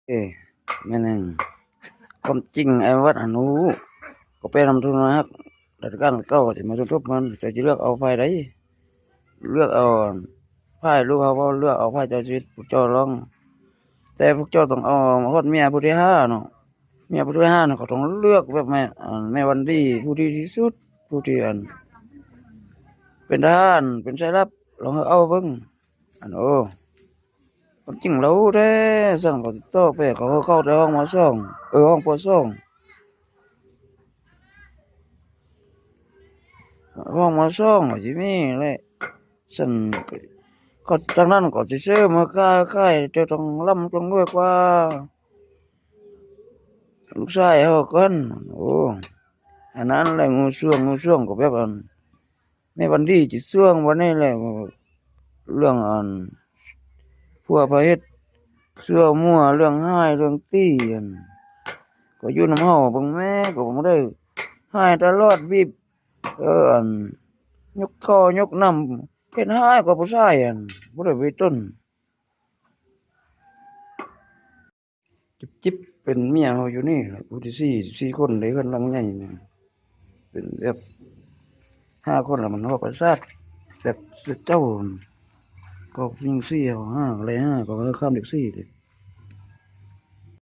ເອີ ແມ່ນຫຍັງ? ຄວາມຈິງອ້າຍວັດຫັ້ນຮູ້ ກໍແປນຳທຸນຮັກ ລັດຖະການເກົ່າກໍຊິມາສົມທົບມັນ ເຈົ້າຊິເລືອກເອົາຝ່າຍໃດ? ເລືອກເອົາຝ່າຍລູກເຮົາບໍ່? ເລືອກເອົາຝ່າຍເຈົ້າຊີວິດ ພວກເຈົ້າລອງ ແຕ່ພວກເຈົ້າຕ້ອງເອົາຮອດເມຍຜູ້ທີຫ້າເນາະ. ເມຍຜູ້ທີຫ້າເນາະ ກໍຕ້ອງເລືອກແບບແມ່ ອັນ ແມ່ວັນດີ ຜູ້ດີທີ່ສຸດ ຜູ້ທີ່ ອັນ ເປັນທະຫານ ເປັນສາຍລັບ ລອງເອົາເບິ່ງ. ອັນ ໂອ້ ຄວາມຈິງລາວແທ້ ຊັ້ນກໍຕິດຕໍ່ໄປ ເຂົາເຂົ້າແຕ່ຫ້ອງ ມ.ສອງ ເອີ ຫ້ອງ ປ.ສອງ ຫ້ອງ ມ.ສອງ ກໍຊິມີແຫຼະ ຊັ້ນກໍ ທາງນັ້ນກໍຊິເຊີມາຄ້າຂາຍ ເຈົ້າຕ້ອງລ່ຳຕ້ອງລວຍກວ່າລູກຊາຍເຮົາກ່ອນ. ໂອ້ ອັນນັ້ນແຫຼະ ງູຊ່ວງ ງູຊ່ວງກໍແບບ ອັນ ແມ່ວັນດີຈິດຊ່ວງ ບັດນີ້ແຫຼະ ເລື່ອງ ອັນ ຜົວພາເຮັດຊົ່ວມົວ ເລື່ອງຮ້າຍເລື່ອງຕີ ອັນ ກໍຢູ່ນຳເຮົາເບິ່ງແມ້ ກໍບໍ່ໄດ້ຮ້າຍຕະຫຼອດ ບີບ ເອີ ອັນ ຍົກເຂົ້າຍົກນ້ຳ ເຮັດຮ້າຍກວ່າຜູ້ຊາຍ ອັນ ບໍ່ໄດ້ໄວ້ຕົນ. ຈິບໆ ເປັນເມຍເຮົາຢູ່ນີ້ແຫຼະ ຜູ້ທີສີ່ ສີ່ຄົນເດ້ ເຮືອນຫຼັງໃຫຍ່ນີ້ ເປັນແບບຫ້າຄົນລະ ມັນຮອບປະສາດ ແບບເຈົ້າ ກໍຍິງສີ່ເຮົາຫ້າ ກໍເລີຍຫ້າ ກໍເລີຍຂ້າມເດັກສີ່ເດ້.